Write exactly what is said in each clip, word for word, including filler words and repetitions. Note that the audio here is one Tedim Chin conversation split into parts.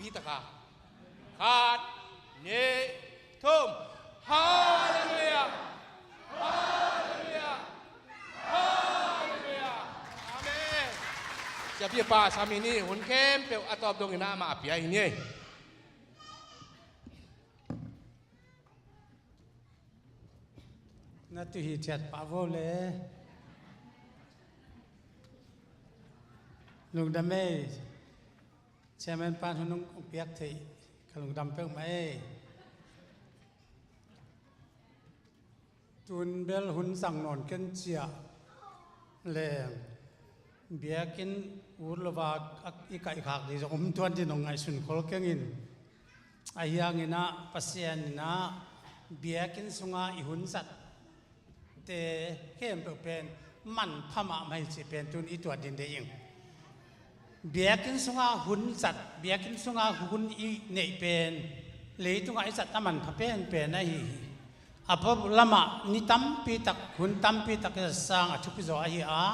Hi taka. Khat, nih, thum. Halleluiah. Halleluiah. Halleluiah. Amen. Siapi a pa sami ni hun khempeuh a tawp dongin amah a pia hi ni. Na tuhi thiat pah vo le. Lungdam ei. Chairman pan hun hong piak theih ka lungdam peuhmah ei. Tun bel hun zang nawn ken ciah leng biakinn ut lova i kaihkhak dih zong om tuan dih nong ngaihsun khol kengin. Ahi hangin ah Pasian in ah biakinn sunga i hun zat te khempeuh pen manpha mahmah hi cih pen tun i tuat ding deih ing. Biakinn sunga hun zat, biakinn sunga hun i neih pen leitungah i zat a manpha penpen ahi hi. A pau lamah ni tampi tak, hun tampi tak i zat sang a thupi zaw ahi a.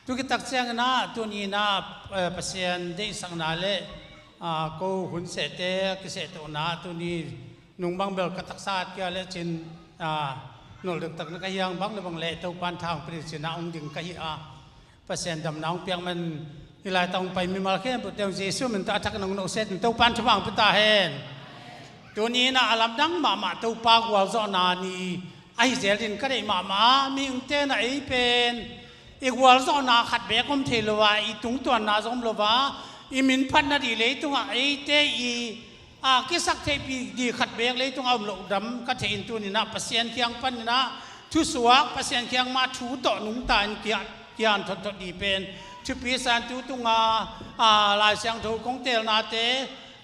Tu kitak ciangin ah tuni in ah, eh, Pasian deihsakna le, ah, ko hun sehte kisehtohna tuni nung bang bel ka taksa at kia lecin, ah, nolh dektak na ka hiang bang le bang le Topan tha hong pia ding cin ah hong ding ka hi a. Pasian damna hong piak man hi lai tawh hong pai mimal khempeuh teng Jesu min tawh a thak nong noh set in Topan thupha hong pia ta hen. Tuni in ah a lamdang mahmah Topa gualzawhna ni ahi zel din ka deih mahmah a, mihingte na ei pen i gualzawhna khat beek om thei lo a, i tungtuanna zong om lo a, i minphatna dih leitungah eite i, a, kisak theihpih dih khat beek leitungah om loh dam ka thei in tuni in ah Pasian kiang pan in ah thusuak, Pasian kiang mah thu tawh nungta in kia, kian thotthot dih pen thupi san tu tunga, a, Lai Siangtho kong teelnate,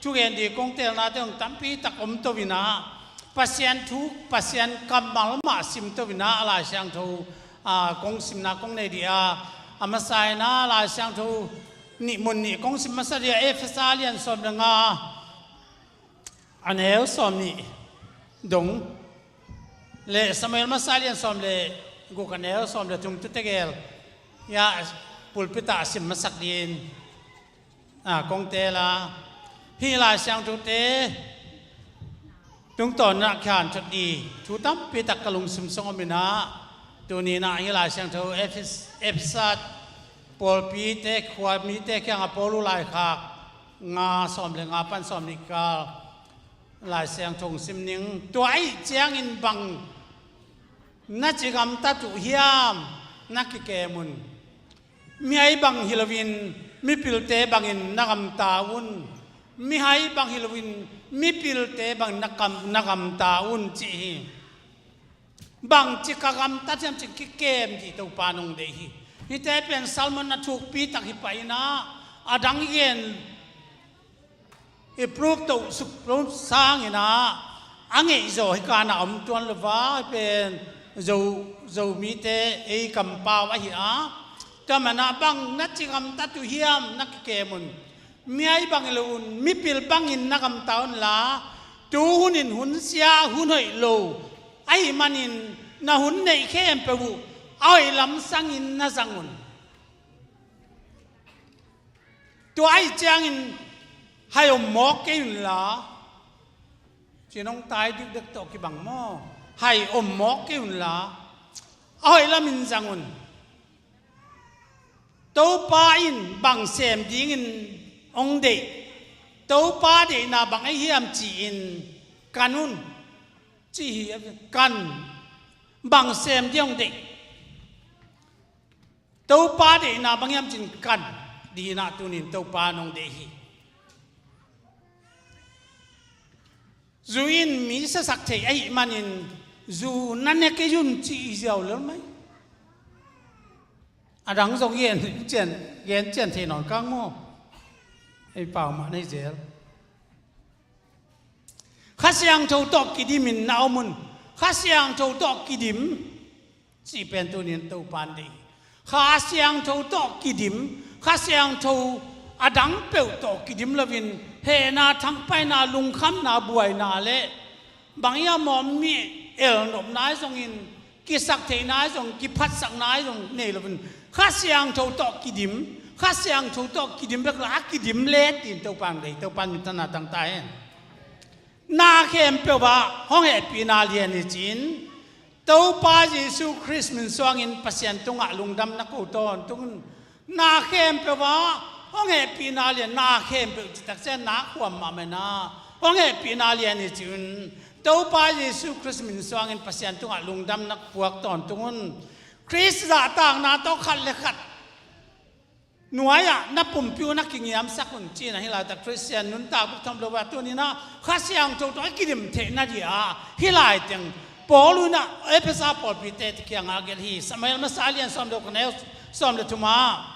thugen dih kong teelnate hong tampi tak om to in ah Pasian thu, Pasian kammal mah sim to in ah a Lai Siangtho, a, kong simna kong nei dih a, a masa in ah Lai Siangtho nih mun nih kong sim masa dih a, Efesa lian sawm le nga a neu sawm nih dong le Samuel masa lian sawm le guk a neu sawm le thum tu tegel ia pulpit ah a sim masak dih in, a, kong teel a, hih Lai Siangthote tungtawn in ah kian thot dih thu tampi tak ka lungsim sung om in ah, tuni in ah hih Lai Siangtho Efes-, Efesa pawlpite, khua mite kiangah Paul' laikhak nga sawm le nga pan sawm nih kal Lai Siangtho hong sim ning. Tua ahih ciangin bang na ci gamtat uh hiam, na kikem un. Mihai bang hi loin mipilte bangin na gamta un. Mihai bang hi loin mipilte bangin na kam-, na gamta un ci hi. Bangci ka gamtat hiam cih kikem dih Topa nong deih hi. Hihte pen Solomon a thukpi tak hi pah in ah, a dang i gen i proof toh suk proof sangin ah a ngeih zaw hi kan a om tuan lo va, pen Zo, Zomite ei kampau ahi a. Tua man ah bang na ci gamtat uh hiam, na kikem un. Mihai bang hi lo un, mipil bangin na gamta un la, tu hunin hun sia, hun hoih lo ahih manin na hun neih khempeuh uh a hoih lam sangin na zang un. Tua ahih ciangin hai om mawk kei un la, ci nong tai dikdek tawh kibang maw? Hai om mawk kei un la, a hoih lamin zang un. Topa in bang sem dingin hong deih, Topa deihna bang ahi hiam ci-in kan un, ci hi. Kan, bang sem ding hong deih, Topa deihna bang hiam ci-in kan dih in ah tunin Topa nong deih hi. Zu in mi sasak thei ahih manin zu na ne kei un ci hi ziau lel mai. A dang zong gen cian, gen cian thei nawn kang maw? Ei pau mah nei zel. Kha Siangtho tawh kidimin na om un. Kha Siangtho tawh kidim cih pen tunin Topa in deih hi. Kha Siangtho tawh kidim, Kha Siangtho a dang peuh tawh kidim loin hehna, thangpaihna, lungkhamna, buaina le bang hiam maw, mi elnopna ahi zongin, kisaktheihna ahi zong, kiphatsakna ahi zong nei loin Kha Siangtho tawh kidim, Kha Siangtho tawh kidim bek lo, a kidim let ding Topa in dei, Topa in minthanna tang ta hen. Na khempeuh ah hong hehpihna lian hi ci-in, Topa Jesu Khrist min suangin Pasian tungah lungdam na ko tawntung un. Na khempeuh ah hong hehpihna lian, na khempeuh cih tak ciang na khuam mahmah in ah, hong hehpihna lian hi ci-in, Topa Jesu Khrist min suangin Pasian tungah lungdam na puak tawntung un. Khrist zahtakna tawh khat le khat nuai-ah na pumpi uh na kingiamsak un, ci-in ah hih laitak Khristian nuntak bek tham lo a, tuni-in ah Kha Siangtho tawh a kidim theihna ding a, hih laiteng Paul in ah Efesa pawlpite kiangah a gelh hi. Samuel masa a lian sawm le kua, neu sawm le thum ah,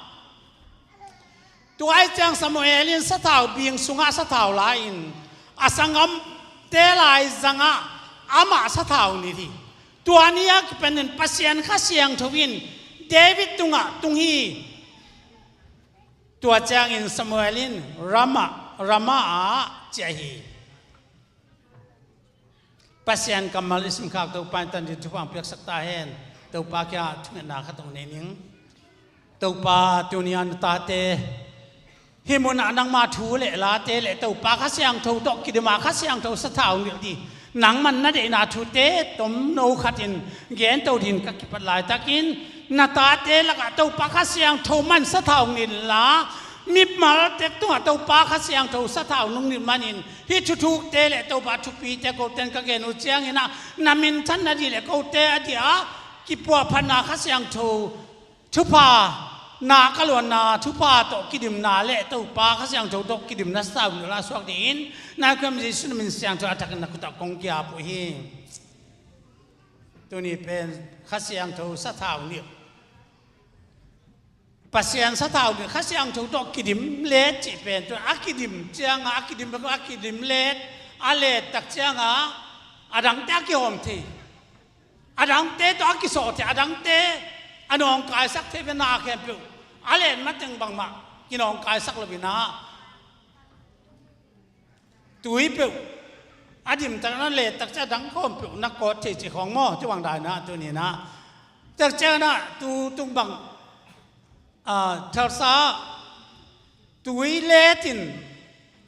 tua ahih ciang Samuel in sathau, bing sungah sathau la-in a sanggamte lai zangah amah sathau nilh hi. Tua ni a kipanin Pasian Kha Siangtho in David tungah tung hi. Tua ciangin Samuel in Ramah, Ramah ah ciah hi. Pasian kammal i simkhak Topa in tan ding thupha piaksak ta hen. Topa kiangah thungetna khat hong nei ning. Topa, tuni-a na tate hih munah nangma thu le late le Topa Kha Siangtho tawh kidim a, Kha Siangtho sathau nilh ding nangman na deihna thute tomno khatin gento dingin ka kipat laitakin, na tate lakah Topa Kha Siangtho man sathau nilh inla, mimal tek tungah Topa Kha Siangtho sathau nong nilh manin hih thuthukte le Topa thupite kote in ka gen uh ciangin ah na minthanna ding le kote a ding a kipuahphatna Kha Siangtho thupha, na ka luanna thupha tawh kidimna le Topa Kha Siangtho tawh kidimna sathau nilh a suak dingin na Khrih Jesu na min siangtho a thakin na khut ah kong ki-ap uh hi. Tuni pen Kha Siangtho sathau nilh, Pasian sathau nilh, Kha Siangtho tawh kidim let cih pen, tu a kidim ciangah, a kidim bek, a kidim let, a let tak ciangah a dangte a kihawm thei, a dangte tawh a kisawh thei, a dangte a nawngkaisak thei ve. Na khempeuh a let mateng bangmah kinawngkaisak lo-in ah, tui peuh a dimtak na let tak ciang a dang khawm peuh na kawt thei cih khawng maw, tua bang dan-in ah tuni-in ah, tak ciangin ah tu tung bang, a, thalsa tui letin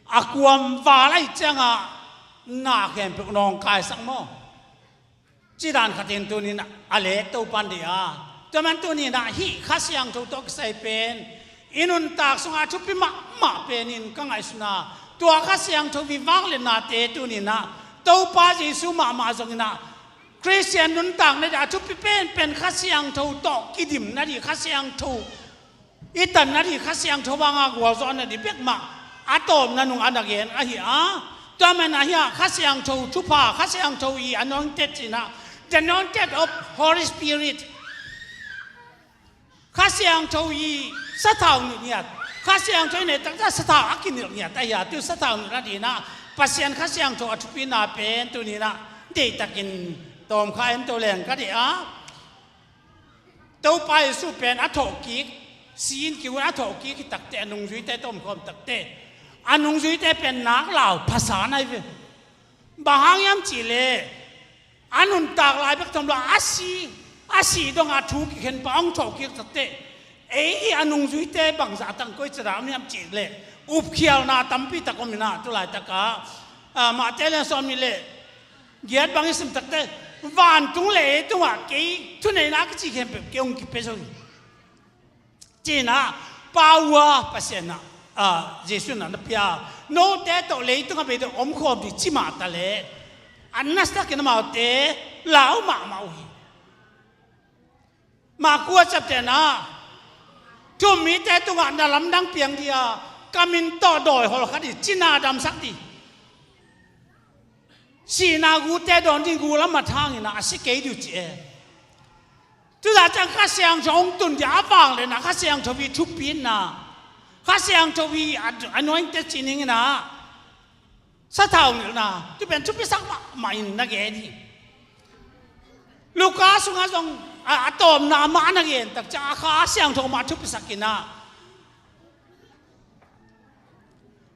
a kuam val ahih ciangah na khempeuh nawngkaisak maw? Ci dan khatin tuni-in a let Topa in deih a. Tua man tuni-in ah hih Kha Siangtho tawh kisai pen i nuntak sungah a thupi mahmah penin ka ngaihsun a, tua Kha Siangtho i vangliatnate tuni-in ah Topa Jesu mahmah zongin ah Khristian nuntakna ding a thupi penpen Kha Siangtho tawh kidimna ding, Kha Siangtho i tanna ding, Kha Siangtho hanga gualzawhna ding bek mah a tawpna nung a na gen ahi a. Tua man ahi a, Kha Siangtho thupha, Kha Siangtho i anointed cihna, the anointed of Holy Spirit. Kha Siangtho i sathau nilh ngiat, Kha Siangtho i neih tak ciang sathau a kinilh ngiat ahi a, tu sathau nilh a ding ah Pasian Kha Siangtho a thupina pen tuni-in ah deihtakin tawmkha en to leng ka deih a. Topa Jesu pen a thawhkik, si-in kiun a thawhkik hi takteh, a nungzuite tawh om khawm takteh, a nungzuite pen nak lau phasa nai ve. Bang hang hiam cihleh a nuntak lai bek tham lo a, a si, a si dong a thu kikhenpa hong thawhkik takteh, ei a nungzuite bangzah tang koi cih dan om hiam cihleh upkhialna tampi tak om-in ah tu laitakah, a, Mate lian sawm nih le giat bang i sim takteh, vantung le ei tungah kei thuneihna a kici khempeuh kei hong kipia zo hi, ci-in ah pau a Pasian in ah, a, Jesu in ah na pia. Note tawh leitungah beidong omkhawm ding ci mah taleh a nasatak in amaute lau mahmah uh hi. Marka chapter na, thu-um mite tungah na lamdang piang ding a, ka min tawh dawi hawlkha ding, cina damsak ding, sihna gute dawn ding, gul a mat hangin ah a si kei ding uh ci e. Tuzah ciang Kha Siangtho hong tun ding a vangliatna, Kha Siangtho i thupina, Kha Siangtho i anointed cih ning in ah sathau nilhna, tu pen thupisak mahmah in na gen hi. Luka sungah zong a, a tawpna mah na gen tak ciang a Kha Siangtho mah thupisak in ah,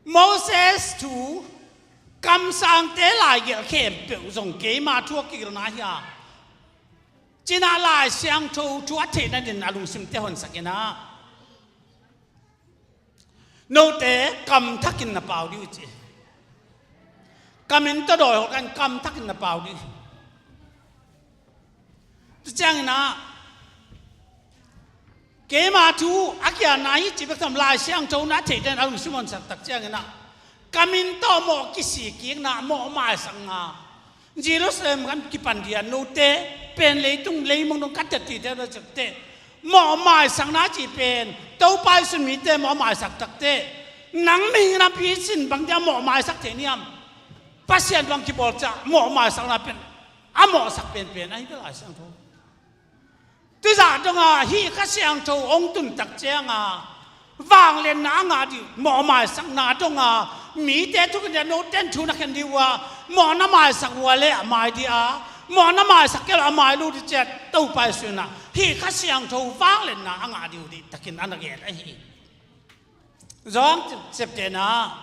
Moses thu, kamsangte laigelh khempeuh zong keima thu a kigelhna hi a, ci-in ah Lai Siangtho thu a theihna dingin a lungsimte honsak in ah, Note kam thakin na pau dih uh ci. Ka min tawh dawi hawh kan kam thakin na pau dih. Tua ciangin ah keima thu a kianna hi ci bek tham, Lai Siangtho na theihte in a lungsim honsak tak ciangin ah ka min tawh mawh kisikkikna, mawh maisakna, Jerusalem kan kipan dia note pen leitung leimong dong ka tettite na ciakte mawh maisakna ci pen Topa Jesu in mite mawh maisak takte nang mihing napi sin bang dia mawh maisak thei niam? Pasian bang kibawl ciah mawh maisakna pen a mawhsak penpen ahi bel Lai Siangtho. Tuzah donga hih Kha Siangtho hong tun tak cianga vangliatna a ngah dih, mawh maisakna donga mite thukin dia note in thu na khen dih uh a, mawh na maisak uh a le a mai dih a, mawh na maisak kei lo a mai lut dih ciat Topa Jesu in ah hih Kha Siangtho vangliatna a ngah dih uh dih takin a na gen ahi. Zong septena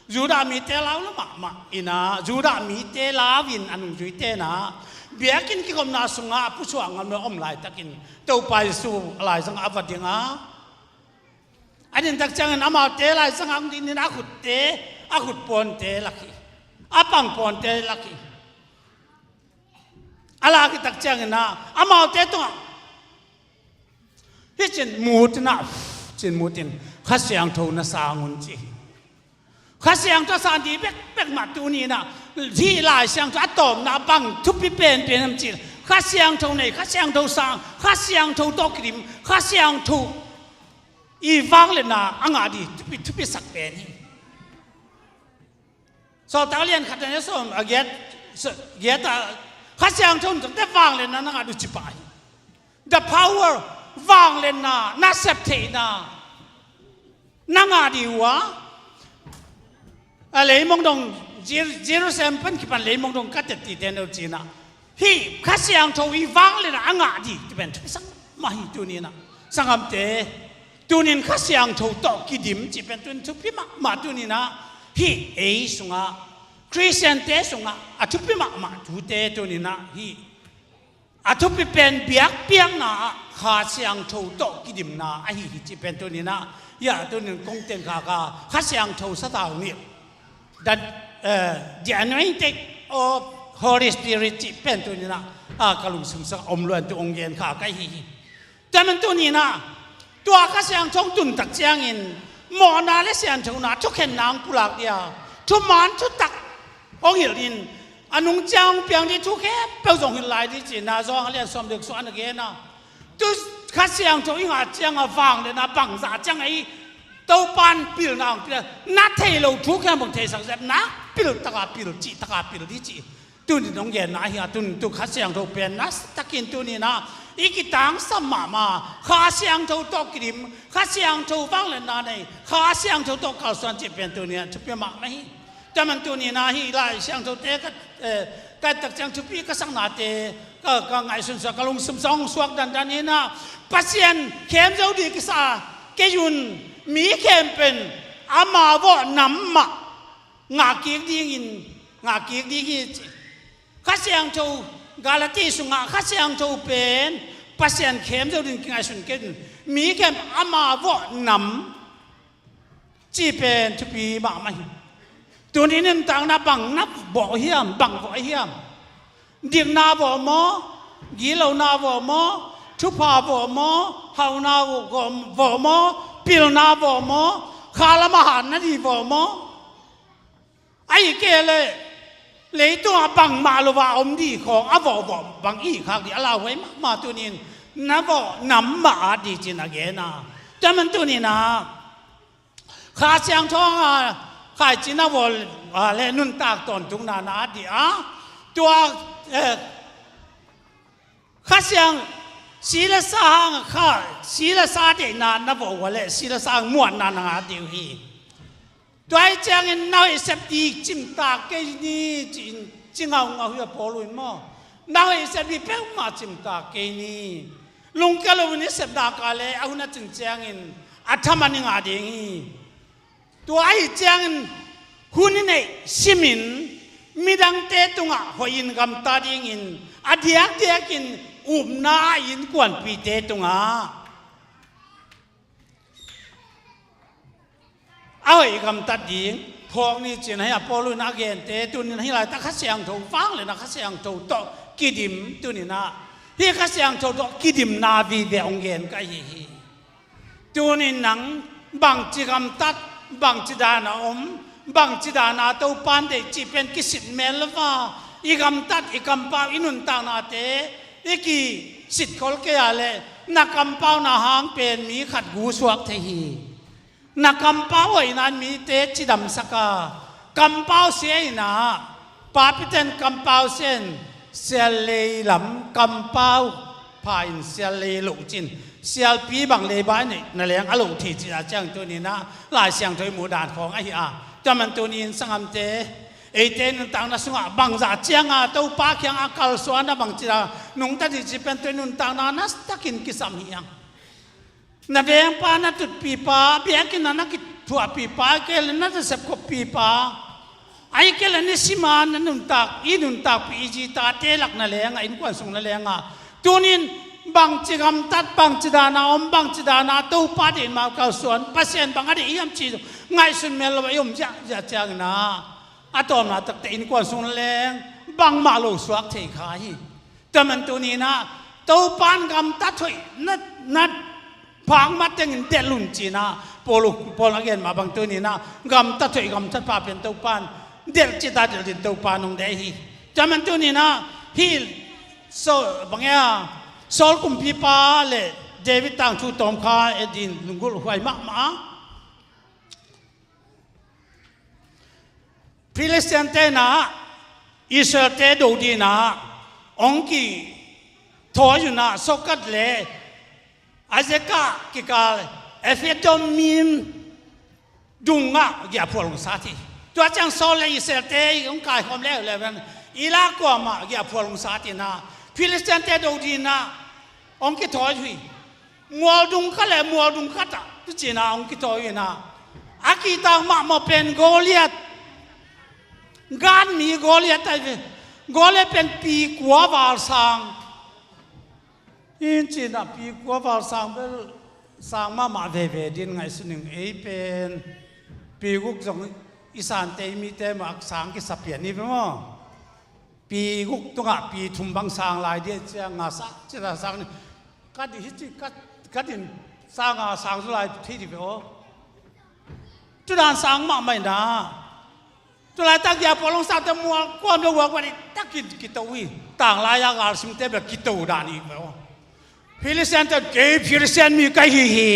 Judah mite lau lo mahmah ina, Judah mite lau in a nungzuite na biakinn kikhopna sungah a pusuak ngam lo om laitakin Topa Jesu a laizang a va dinga a din tak ciangin amaute laizang a hong dinin a khutte, a khut pawnte lak hi, a pang pawnte lak hi. A lak hi tak ciangin ah amaute tungah hi cin mutin ah, cin mutin Kha Siangtho na sang un ci hi. Kha Siangtho sang dih bekbek mah tuni in ah hih Lai Siangtho a tawpna bang thupi penpen am ci. Kha Siangtho nei, Kha Siangtho sang, Kha Siangtho tawh kidim, Kha Siangtho i vangliatna a ngah dih thupi thupi sak pen hi. Sawltak lian khat na sawm a giat, giat a Kha Siangtho in tawh te vangliatna na ngah dih uh ci pah hi. The power, vangliatna, na sep theihna na ngah dih uh a, a leimong dong, Jer-, Jerusalem pan kipan leimong dong ka tettite na uh cina hih Kha Siangtho i vangliatna a ngah dih ti pen thupi sak mah hi tuni in ah. Sanggamte, tunin Kha Siangtho tawh kidim ci pen tunin thupi mahmah tuni in ah hih ei sungah, Khristiante sungah a thupi mahmah thute tuni in ah hih a thupi pen biakpiakna ah Kha Siangtho tawh kidimna ahi hi ci pen tuni in ah, ya, tunin kong ten khak a Kha Siangtho sathau nih, the, eh, the anointing of Holy Spirit ci pen tuni in ah, a, ka lungsim sungah om luan tu hong gen khak ahi hi. Tua man tuni in ah tua Kha Siangtho hong tun tak ciangin mawhna le sianthona thukhenna hong pulak dia, thuman thutak hong hilh in, a nung ciang hong piang dih thu khempeuh zong hilh lai dih cina Johan a lian sawm le guk sung a na gen a. Tu Kha Siangtho i ngah cianga vangliatna bangzah cianga i Topa in pilna hong pia, na thei lo thu khempeuh theisak zet, na pil taka pil, cih taka pil dih ci. Tunin hong genna ahi a, tunin tu Kha Siangtho pen na takin tuni in ah i kitangsam mahmah, Kha Siangtho tawh kidim, Kha Siangtho vangliatna nei, Kha Siangtho tawh kalsuan cih pen tuni in ah thupi mahmah hi. Tua man tuni in ah hih Lai Siangthote ka, eh, ka et tak ciang thupi ka saknate ka, ka ngaihsun suak, ka lungsim sungah hong suak dandan in ah Pasian khem zo dih kisa kei un, mi khempeuh in ama vawh nam mah ngah kik dingin, ngah kik ding hi ci. Kha Siangtho, Galati sungah Kha Siangtho pen Pasian khem zo ding kingaihsun kei un, mi khempeuh ama vawh nam ci pen thupi mahmah hi. Tunin nuntakna bang na vawh hiam, bang vawh hiam? Dikna vawh maw? Gilona vawh maw? Thupha vawh maw? Hauna vawh, vawh maw? Pilna vawh maw? Kha lamah hatna dih vawh maw? Ahih kei leh leitungah bangmah lo a om dih khawng a vawhvawh bang i khak dih a lauhuai mahmah tunin na vawh nam mah at dih cin a gen a. Tua man tunin ah Kha Siangtho a khaici na vawh, ah, le nuntak tawntungna na at dih a. Tua, eh, Kha Siang, si le sa hang kha, si le sa deihna na vawh uh a leh si le sa hang muanna na ngah dih uh hi. Tua ahih ciangin na hoih sep dih cimtak kei ni ci-in, ci ngaungau hi a Paul in maw. Na hoih sep dih peuhmah cimtak kei ni. Lungkia loin i sep dak a leh a hun a cin ciangin a thaman i ngah ding hi. Tua ahih ciangin hun i neih simin midangte tungah hoihin gamta dingin a diakdiakin upna a innkuanpihte tungah a hoih gamtat ding phawk ni cin ahi a, Paul in a gente tunin ahi laitak Kha Siangtho vang le na Kha Siangtho tawh kidim tunin ah, hih Kha Siangtho tawh kidimna vive hong gen ka hi hi. Tunin nang bangci gamtat, bangci dana om, bangci dana Topan deih cih pen kisit mel lo va, i gamtat, i kampau, i nuntaknate i kisit khol kei a leh na kampauna hang pen mi khat gu suak thei hi. Na kampau hoihna in mite cidamsak a, kampau sia in ah, papiten kampau sia in sial lei lam kampau pha in sial lei loh cin, sialpi bang leiba i neih na leng a loh thei cih a ciang tunin ah Lai Siangtho i muh dan khawng ahi a. Tua man tunin sanggamte, eite nuntakna sungah bangzah cianga Topa kiangah kalsuanna bangci a nungta ding cih pen tua i nuntakna nasatak in kisam hi hang. Na vengpa, na tutpipa, biakinn ah na kithuahpipa, ahih kei leh na nasep khoppipa, ahih kei leh nisim a na nuntak, i nuntakpih i zi tate lak na leng a, innkuan sung na leng a, tunin bangci gamtat, bangci dana om, bangci dana Topa deih ma kalsuan, Pasian bang a deih hiam cih ngaihsun mel lo a i om ziahziah ciangin ah, a tawpna takteh innkuan sung na leng bangmah lo suak thei kha hi. Tua man tunin ah Topan gamtat hoih na, na phak matengin delh un cin ah, Paul, Paul a gen mah bang tunin ah gamtat hoih gamtat pha pen Topan delh cita delh din Topan hong deih hi. Tua man tunin ah hih Saul, bang e a, Saul kumpipa le David tangthu tawm kha e din lunggulh huai mahmah a. Philistine-te in ah Israel-te do dingin ah hong kithawi un ah, Sokat le Azekah kikal Ephedammim dungah giahphual hong sat hi. Tua ciang Saul le Israel-te hong kaikhawm leuleu in, Elah kuamah giahphual hong sat in ah Philistine-te do dingin ah hong kithawi uh hi. Mualdung khat le mualdung khat ah, tu cin ah hong kithawi uh in ah, a kihtak mahmah pen Goliath, Gath mi Goliath ahi ve. Goliath pen pi kua val sang. Hi cin ah pi kua val sang bel sang mahmah veve din ngaihsun ing. Ei pen pi guk zong i sante i mite mah sang kisa pian hi ve maw. Pi guk tungah pi thum bang sang lai ding ciang a sa, cita sang ni. Ka dih hi ci, ka, ka din sang a sang zu lai thei dih ve aw. Tu dan sang mahmah in ah. Tu laitak giahphual hong sate mual kuam lo, guakguak dih tak kito uh hi. Tanglai a galsimte bel kito dan hi ve aw. Philistine-te, kei Philistine mi ka hi hi.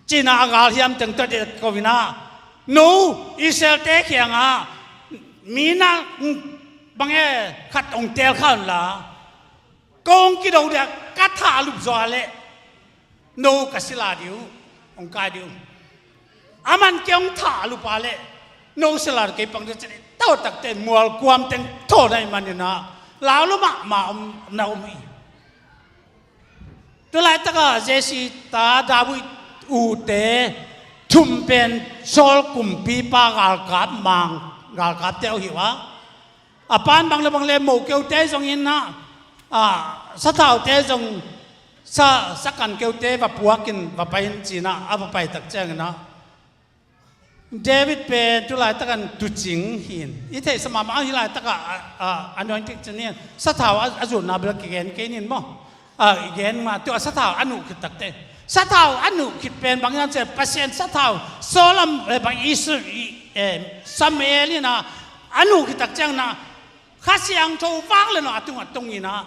Cin ah a galhiam teng tua dih ko in ah, no, Israel-te kiangah mi na bang e khat hong teel kha un la, ko hong kido dih a, ka thah lup zaw a leh no ka sila dih uh, hong kai dih uh. Aman kei hong thah lup a leh no sila dih kei pang dih uh, ci dih. Tawh takte mual kuam teng thaw na hih manin ah lau lo mahmah om na om hi. Tu laitak ah Jesse ta David ute thum pen Saul kumpipa galkap mang, galkapte uh hi uh a. A pan bang le bang le mo keute zong in ah, a, sathaute zong sa, sakan keute va puak in va pai in cin ah, a va pai tak ciangin ah David pen tu laitak in tuucing hi in. I theihsa mahmah hi laitak ah, a, a, anointing ci ni, sathau a, a zutna bel kigen kei ning maw. A, i gen mah, tua sathau a nuh khit takte. Sathau a nuh khit pen bang hiam cih leh Pasian sathau Saul lam, eh, bang Israel, i, eh, Samuel in ah a nuh khit tak ciangin ah Kha Siangtho vang le na a tungah tong in ah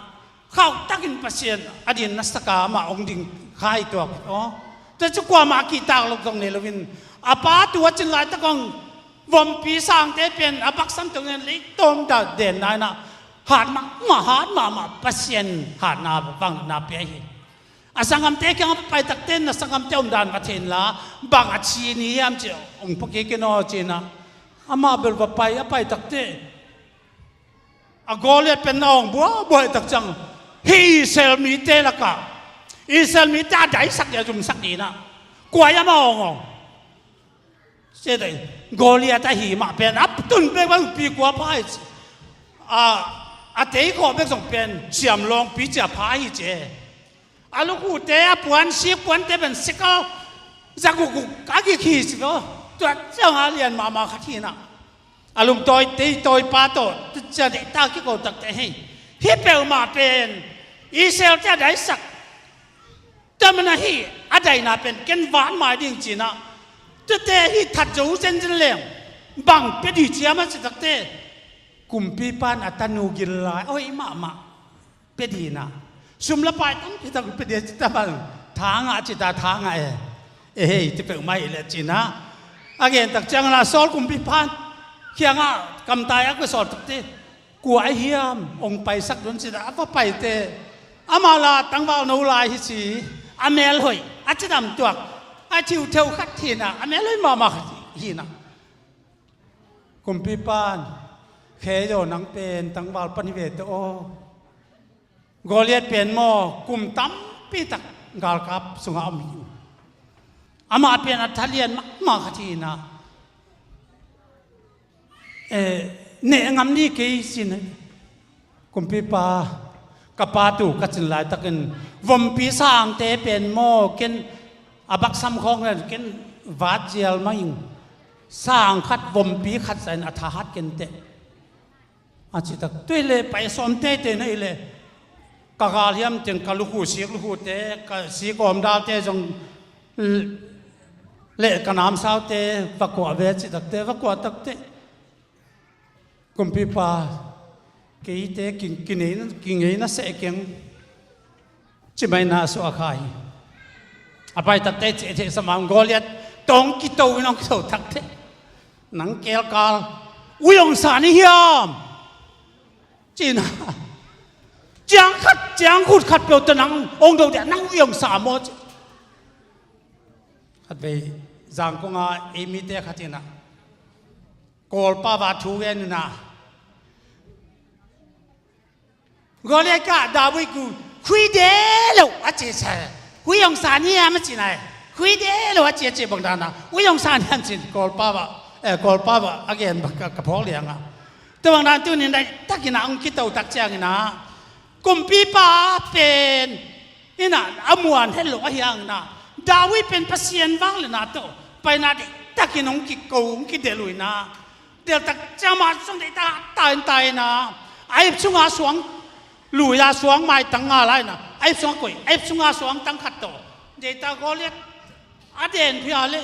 khauh takin Pasian a din na sak a, amah hong ding kha hi tuak aw. Tua ci kuamah a kihtak lo zong nei loin, a pa tua cin laitak hong vompi sangte pen a baksam tong in lei tawm dah den na in ah hat mahmah, hat mahmah, Pasian hatna vang na pia hi. A sanggamte kiangah va pai takte na sanggamte omdan va thei inla, bang a ci ni hiam ci hong pua kik in aw ci in ah, amah bel va pai, a pai takte a Goliath pen na awng buaibuai tak ciang, hih Israel mite lakah Israel mite a daisak ding a zumsak ding in ah kua hiam a awng awng. Sia dai, Goliath ahi mah pen a tun bek bang pi kua pha hi ci. A, a tei khawh bek zong pen siam lawngpi cia pha hi ci. A lukhute, a puan, sik puante pen sikal Za gukguk a gik hi ci lo. Tua ciang a lian mahmah khat hi na. A lungtawi tei tawipa tawh tu ciang deihtak kiko takte hi. Hi peuhmah pen Israel-te a daisak. Tua mana hi a daina pen ken van mai ding ci na. Tuate hi that zo zenzen leng bang pia dih ciam a ci takte. Kumpipa in a tanu gil lai a hoih mahmah pia dih na. Sum le pai tampi tak pia dih ci ta bang. Tha ngah ci ta, tha ngah e. E hei, ti peuhmah hi le ci na. A gen tak ciang na Saul kumpipa in kiangah kamtai a ka sawl takte. Kua a hiam hong paisak dun ci ta a va paite. Amah la tangval no lai hi ci. A mel hoih a cidam tuak. A thiutheu khat hi na, a mel hoih mahmah khat hi na. Kumpipa in, khe yaw, nang pen tangval pan hi ve teh aw. Goliat pen maw kum tampi tak galkap sungah om hi. Amah pen a thalian mahmah khat hi na. Eh, neh ngam ni kei sin. Kumpipa, ka pa tu ka cin laitakin vompi sangte pen maw ken a baksam khawng len ken vat zial mah ing. Sang khat vompi khat zahin a thahat ken teh. A citak tuih le pai sawm teitei na hi le ka gal hiam teng ka lukhu sik lukhute ka sik awm dalte zong le ka namsaute va kuah ve citakte va kuah takte. Kumpipa, keite ki, kingeina, kingeina seh keng. Ci mai na suah kha hi. A pai takte ci thei sa mah Goliat tawng kito in hong kito takte. Nang kelkal ui hong sa ni hiam? Ci na. Ciang khat, ciang khut khat peuh tawh nang hong do dia nang ui hong sa maw ci. Khat vei Zangkong a ei mite khat hi na. Kawlpa va thu gen hi na. Goliat ka David ku khui de lo a ci sa. Khui hong sa ni a ma ci nai. Khui de lo a ci a ci bang dan na. Khui hong sa ni a ci Kawlpa va. Eh, Kawlpa va a gen bang ka, ka phawk liang a. Tua bang dan tu nin dai tak hi na hong kito tak ciang hi na. Kumpipa pen Ina a muan het lo ahi hang na, David pen Pasian vang le na tawh paina deihtakin hong kiko hong kidelh uh ina, delhtak ciang mah sung deihtak tain tai ina, a ip sunga suang lui a suang maitang nga lai ina, a ip sunga koih, a ip sunga suang tang khat tawh deihtak Goliat a den phia le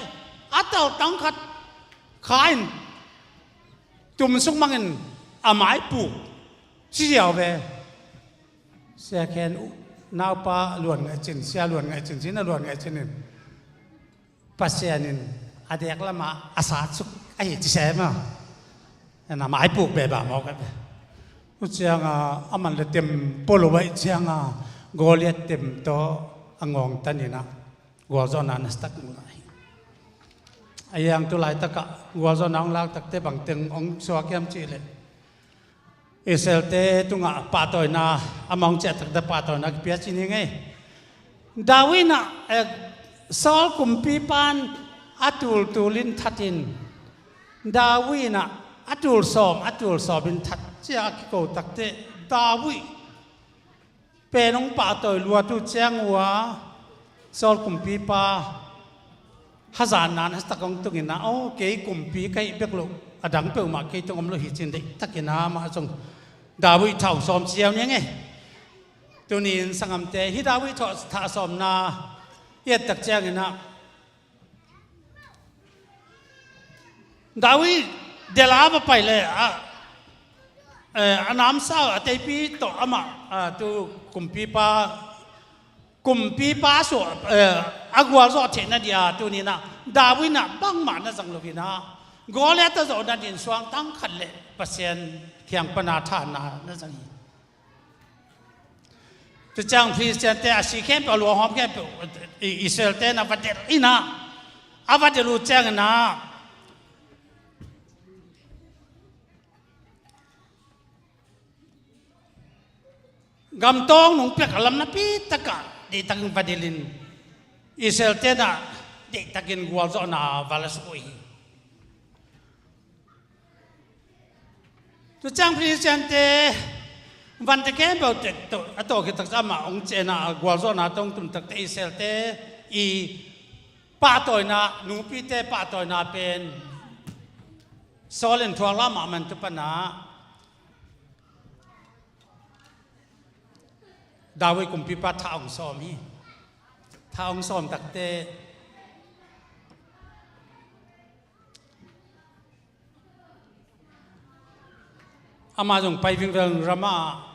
a tal tang khat kha in tum suk mangin a mai puk ci ziau ve. Sia Khen uh, naupa Luan Ngaih Cin, Sia Luan Ngaih Cin, Cin a Luan Ngaih Cin in Pasian in a dek lamah a sat suk ahi ci sem a. Na mai puk beba mawk a. U cianga a man le tem polo ahi cianga Goliat tem tawh a ngawng taninah gualzawhna na stak ngulai. A yang tu laitakah gualzawhna hong laktakte bangteng hong suak hiam cihleh Israelte tungah pahtawina, amah hong ciahtakte pahtawina kipia ci ni ngei. David in ah, eh, Saul kumpipa in a tultul in thatin, David in ah a tul sawm, a tul sawm in that cia a kiko takte, David pen hong pahtawi luat uh ciang uh a, Saul kumpipa hazatna nasatak hong tungin ah, aw, kei kumpi ka hih bek loh, a dang peuhmah kei tung om lo hi cin deihtakin ah, amah zong David thah sawm ciau ni ngei. Tuni in sangamte, hih David thah sawmna i ettak ciangin ah, David delh a va pai le a, eh, a namsau a teipi tawh amah, ah, tu kumpipa, kumpipa suah, eh, a gualzawh theihna dia tuninah David in ah bangmah na zang loinah Goliat a zawhna din suang tang khat le Pasian kiang pana thanna na zang hi. Tua ciang Philistiante a si khempeuh, a luanghawm khempeuh, i, Israelte na va delh inah, a va delh uh cianginah gamtawng nong piak a lam napi takah deihtakin va delhin Israelte na deihtakin gualzawhna va la suk uh hi. Tua ciang Philistiante vante khempeuh tek tawh a tawh khit taksa amah hong ciahna a gualzawhna tawh hong tum takte Israelte i Pahtawina, nupite pahtawina pen Saul in thuak lam a man tu pana David kumpipa tha hong sawm hi. Tha hong sawm takte ama zong pai vingvel ramah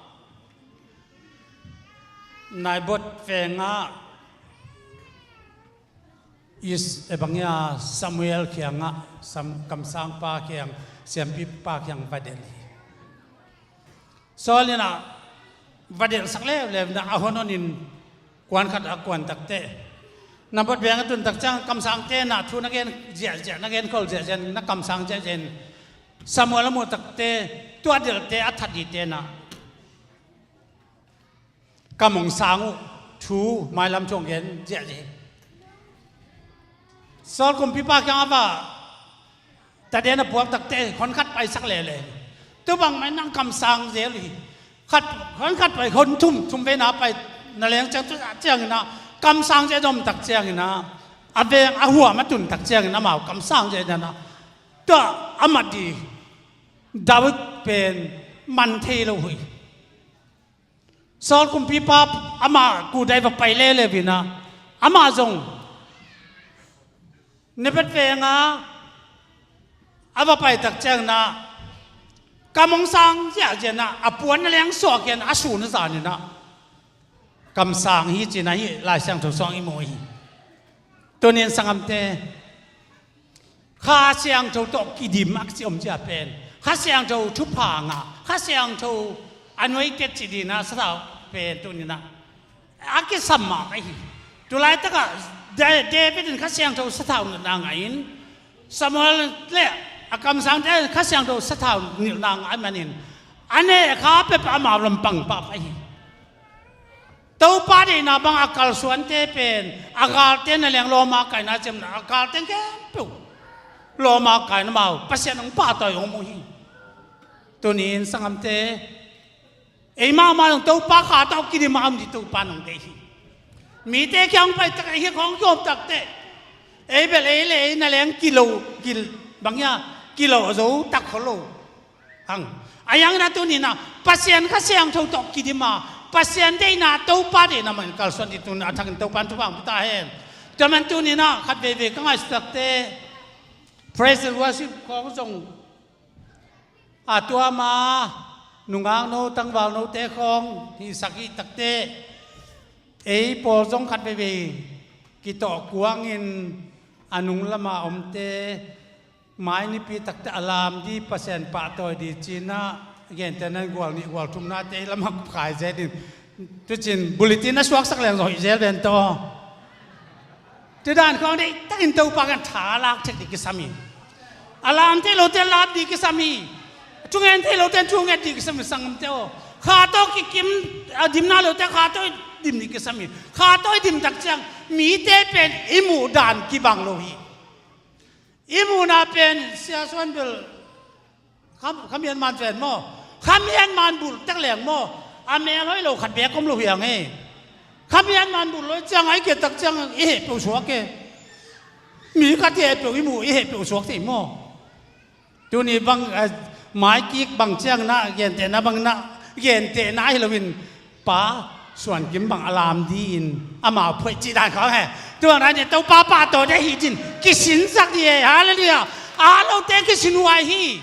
Naibot vengah is ebangya Samuel kiangah, Sam-, kamsangpa kiang, siampipa kiang va delh hi. Saul in ah va delhsak leuleu in ah a hon honin kuan khat a kuan takte, Naibot veng a tun tak ciang kamsangte na thu na gen ziahziah, na gen khol ziahziah, na kamsang ziahziah in Samuel a muh takte, tua delhte a that dite na kam hong sang uh thu mailam thu hong gen ziahziah hi. Saul kumpipa kiang a va taden a puak takte hon khat paisak leuleu. Tu bang mai nang kamsang zel uh hi. Khat, hon khat pai, hon thum, thum veina pai na leng ciang tu ciangin ah kamsang zel dom tak ciangin ah a veng a huam a tun tak ciangin amau kamsang zel dan ah tua a mat di David pen man thei lo uh hi. Saul kumpipa amah kudai va pai leuleu in ah amah zong Naibot veng a a va pai tak ciangin ah kam hong sang ziahziah in ah a puan na leng suak hi in a sun a zan in ah kamsang hi ci-in ah hih Lai Siangtho sungah i mu hi. Tuni in sanggamte, Kha Siangtho tawh kidim a kici om cia pen Kha Siangtho thupha ngah, Kha Siangtho anointed ci ding in ah sathau pen tuni in ah a kisam mah ahi hi. Tulaitakah Da-, David in Kha Siangtho sathau nilhna ngah in, Samuel le a kamsangte in Kha Siangtho sathau nilhna ngah ahih manin a neh kha peuhpeuh amau lampang pahpah hi. Topa deihna bang a kalsuante pen a galte na leng lawm a kaina ciamna a galte khempeuh lawm a kaina amau Pasian hong pahtawi hong mu hi. Tuni in sanggamte, ei mahmah zong Topa kha tawh kidim a om ding Topa in hong deih hi. Mite kiang hong pai tak, ei hih khawng kiom takte, ei bel ei le ei na leng kilo, kil, bang hia, kilo zo tak kho lo. Hang. A yang na tuni in ah Pasian Kha Siangtho tawh kidim a, Pasian deihna, Topa deihna mah in kalsuan ding tuni in a thakin Topa in thupha hong pia ta hen. Tua man tuni in ah khat veivei ka ngaihsut takte, praise and worship khawng zong a tuam a, nungakno tangvalnote khawng hihsak hi takte, ei pawl zong khat veivei kitawh kuangin a nung lama omte mai nipi takte a lam ding, Pasian pahtawi ding ci-in ah gentehna in gual nih gual thumnate ei lamah kai zel in, tucin bulletin a suaksak leng zong hoih zel ven tawh. Tudan khawng deihtakin Topa kiang tha lak thek ding kisam hi. A lam thei lote lam ding kisam hi. Thungen thei lote thunget ding kisam hi, sanggamte aw. Kha tawh kikim, a dimna lote kha tawh dim ding kisam hi. Kha tawh i dim tak ciang mite pen i muh dan kibang lo hi. I muhna pen Sia Suan bel Kham, khamian man ven maw? Khamian man bulh tek leng maw? A mel hoih lo khat beek om lo hi hang e. Khamian man bulh lo ciang a i kiat tak ciang i heh peuh suak e. Mi khat i heh peuh i muh i heh peuh suak thei maw? Tuni bang, eh, maikik bang ciang na, gentehna bang na, gentehna hi loin Pa Suan Kim bang a lam ding in amau phoih cih dan khawng he. Tua nai ni Topa pahtawi ding hi cin kisinsak ding e. Halleluiah. A lote kisin huai hi.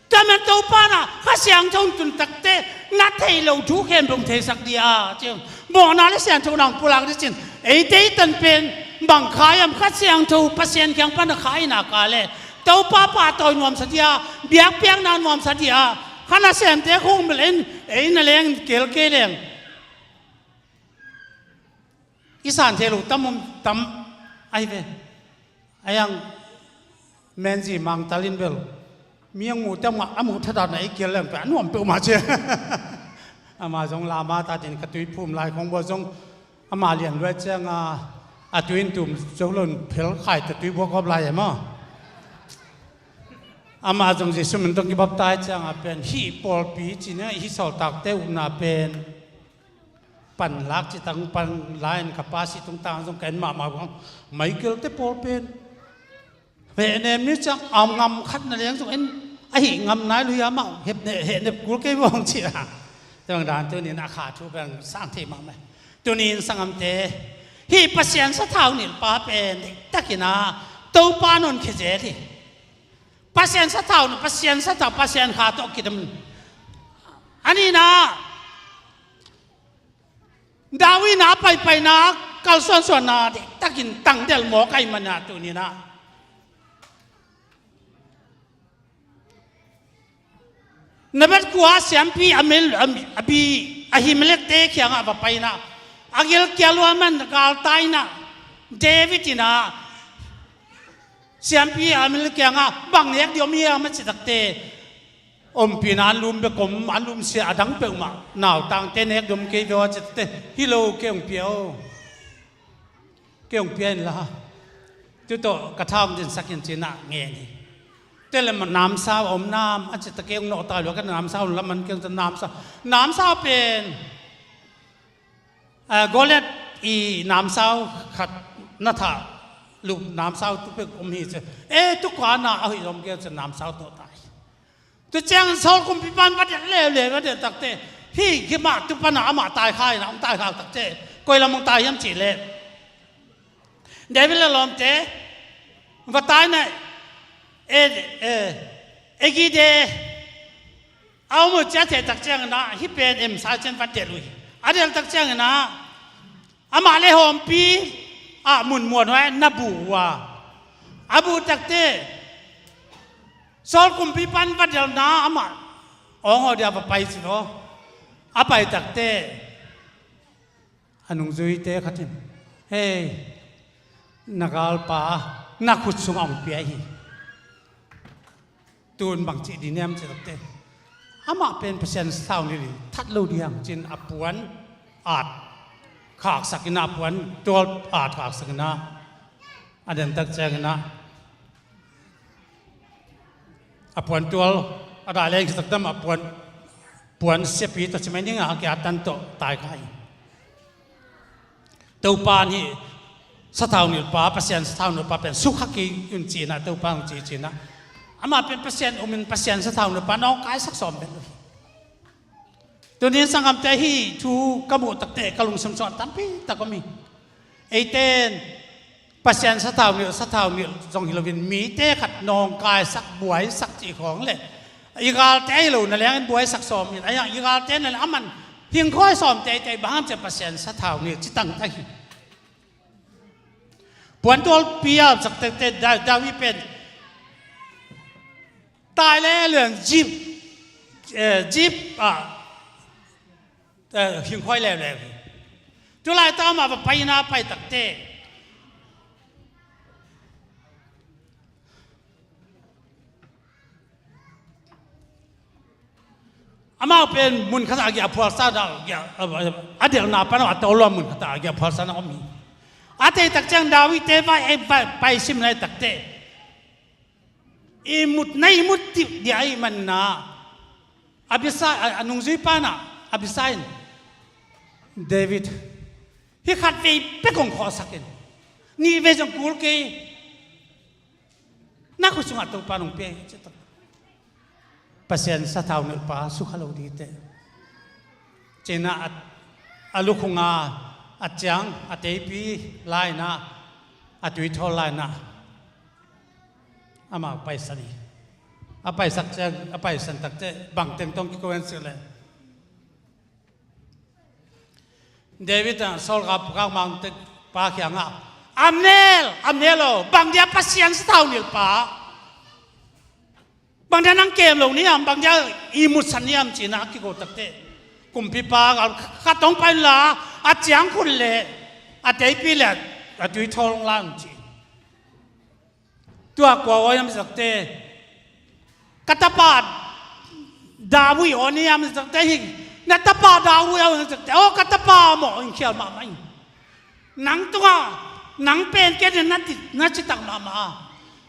Tua man Topa na Kha Siangtho tun takte na theih loh thu khempeuh theisak ding a, ci. Mawhna le siangthona hong pulak ding cin. Eite i tan pen bang kha hiam? Kha Siangtho Pasian kiang pan a kha i nak leh Topa pahtawi nuamsa ding a, biakpiakna nuamsa ding a, kha nasemte khong bel in ei na leng kel kei leng i san thei lo tam om tam ahi ve. A yang Menzi Mangtal in bel mi hong muh tam ngah a muh thadatna i kial leng pe a nuam peuhmah ci. Ama zong lama tatin ka tui phum lai khong bua zong ama lian luai cianga a tui in tum zo lo in phel khai ta tui bua kawp lai e maw? Ama zong Jesu min tawh kibaptai cianga pen hih pawlpi cina hih sawltakte upna pen Pan lak ci tang pan lai in ka pa si tung tang zong ka en mahmah bang. Michael te pawl pen hehnem ni ciang a ngam khat na leng zong en a hih ngam nai lui a mah hehnem kul kei bawng ci a. Tang dan tunin a kha thu bang sang thei mahmah. Tunin sangam te hih Pasian sathau nilh pa pen takin a Topa non khe zel hi. Pasian sathau, Pasian sathau, Pasian kha tawh kidam. A nihna David in a paipaina kalsuansuanna diktakin tangdelh mawk ahih manin a tunin a Nebat khua siampi Amel-, Am-, Abi-, Ahimelek te kiangah va paina a gilkial lua man galtaina David in a siampi Ahimelek kiangah bang nek dih om hiam a ci takte ompihna an lum bek om, an lum sia a dang peuhmah nautangte nek dih om kei ve aw a ci takte hi lo kei hong pia aw. Kei hong pia inla tu tawh ka tha hong dinsak in ci-in a ngen hi. Tua leh namsau a om nam a ci takte kei hong nawhtak lua ka namsau lam an kei hong ci namsau. Namsau pen Goliath i namsau khat na thah lup namsau tu pek om hi ci. E tu kua na a hoih zom kei ci namsau tawh tai. Tu ciang Saul kumpipa in va delh leuleu va delh takte hih gimah tu pana amah taikha in a hong taikha takte koi lam hong tai hiam cih leh David le lawmte va taina e, e, Engedi a om uh ci a theih tak ciangin a hih pen em sa cian va delh uh hi. A delh tak ciangin a amah le hawmpi ah mun muan huai na buh uh a, a buh takte Saul kumpipa in va delhna amah awng aw dia va pai ci lo. A pai takte a nungzuite khat in hei na galpa na khut sungah hong pia hi. Tun bang cih dih niam ci takte amah pen Pasian sathau nilh in that lo dih hang ci-in a puan at khaksak in a puan tual at khaksak in a a den tak ciangin a a puan tual a dah leng ci takte amah puan puan siapi tawh ci mai ning a a kia tan tawh tai kha hi. Topa nih sathau nilhpa Pasian sathau nilhpa pen sukha kei un ci-in a Topa hong ci ci-in a amah pen Pasian um in Pasian sathau nilhpa nawngkaisak sawm pen uh hi. Tunin sanggamte hih thu ka muh takte ka lungsim sungah tampi tak om hi. Eite in Pasian sathau nilh sathau nilh zong hi loin mite khat nawngkaisak buaisak cih khawng le i galte ahi lo na leng in buaisak sawm in a hiang i galte na leng a man hingkhawi sawm teitei bang hang ciah Pasian sathau nilh ci tangtak hi. Puantualpi a sak tekte David pen tai leuleu in Zip, eh, Zip ah, eh, hingkhawi leuleu hi. Tulai ta amah va pai na pai takte amau pen mun khat a gih a phualsa dah a delhna pan a tawlua mun khat a gih a phualsa na om hi. A tei tak ciang David te vai ei vai pai sim lai takte i mut na i mut tih dia i manna Abisai a nungzui pana Abisai in David hi khat vei pek hong khawhsak in nih vei zong kul kei na khut sungah Topa nong pia hi ci tak. Pasian sathau nilhpa sukha lo dite. Cina a, a lukhunga a ciang a teipi laina a tuithawl laina amah paisan hi. A paisak ciang a paisan takte bang teng tong kiko en sih le David a Saul ka pukak mang te pa kiangah Amnel, Amnel aw, bang dia Pasian sathau nilhpa bang dia nang kem lo niam, bang dia i mutsan niam cina a kiko takte kumpipa ka tong pai la a ciang khun le a teipi le a tuithawl la ci. Tua kua aw hiam ci takte ka tapa David aw ni hiam ci takte hi. Na tapa David aw hiam ci takte aw ka tapa maw in khial mahmah in. Nang tungah nang pen kei na ti na ci tak mahmah a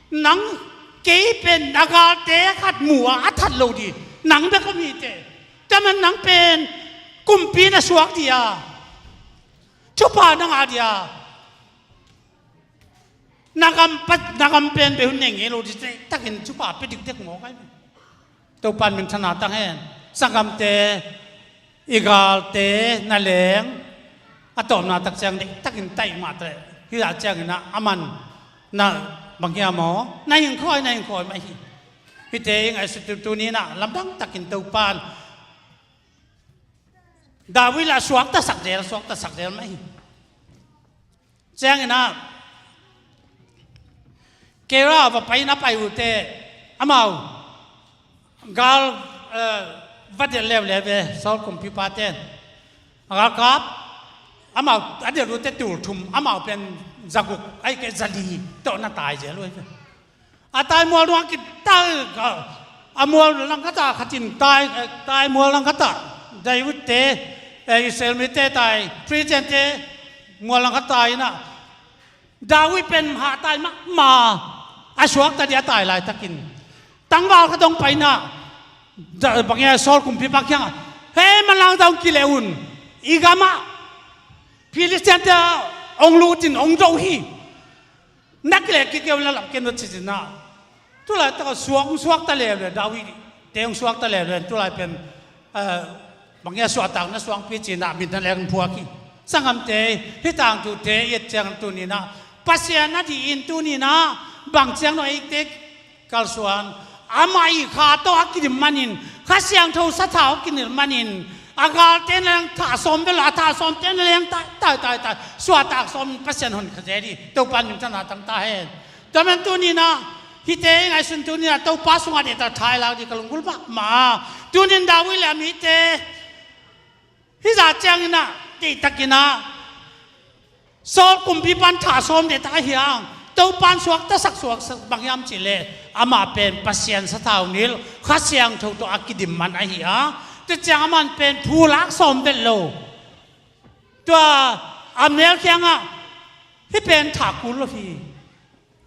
nang kei pen na galte khat mu a a that lo dih nang bek om hi te. Taman nang pen kumpi na suak dih a Thupha na ngah dia, na gam pa, na gam pen beh hun nei ngei lo dih, deihtakin thupha pia dikdek mawk ai. Topan minthanna tang hen. Sanggamte, i galte na leng, a tawpna tak ciang deihtakin taih mah teh. Hih ah ciangin ah a man na bang hiam aw? Na hing khawi, na hing khawi mah hi. Hihte i ngaihsut tu ni-in ah lamdang takin Topan David lah suaktasak zel, suaktasak zel mah hi. Ciangin ah Keila va pai na pai uh teh, amau gal, eh, va delh leuleu ve, Saul kumpipa ten. A galkap, amau a delh uh teh tul thum, amau pen za guk, ahih kei leh za li tawh na tai zel uh hi ve. A tai mual dong ah kital, a mual langkhat ah khat in tai, eh, tai mual langkhat ah, David te, eh, Israel mite tai, Philistine te mual langkhat tai in ah, David pen hahtai mahmah, a suakta ding a tai laitakin tangval khat hong pai in ah, Da-, bang hiam, Saul kumpipa kiangah, "Hei, manlang za hong kileh un, i gamah Philistine te hong lut in hong do hi. Na kileh kik kei un, na lap kei un," ci-in ah. Tulaitak a suak, hong suakta leuleu, David te hong suakta leuleu, tulai pen, eh, bang hiam, suahtakna suangpi ci-in ah min na leng phuak hi. Sanggamte, hih tangthu te i et ciang tuni-in ah, Pasian adingin tuni-in ah bang ciang no eite kalsuan, amah i Kha tawh a kidim manin, Kha Siangtho sathau a kinilh manin, a galte na leng thah sawm bel, a thah sawmte na leng tai, tai, tai, tai, suahtak sawm, Pasian hon kha zel hi. Topan minthanna tang ta hen. Tua man tuni-in ah, hihte i ngaihsun tuni-in ah Topa sungah deihtak tha i lak ding ka lunggulh mahmah. Tuni-in David le a mite hih zah ciangin ah, deihtakin ah, Saul kumpipan thah sawm deihtak ahi hang, Topan suaktasak, suaktasak bang hiam cih leh, amah pen Pasian sathau nilh, Kha Siangtho tawh a kidim man ahi a, tua ciang aman pen phu lak sawm vet lo. Tua Amnel kiangah, "Hih pen thah kul lo hi.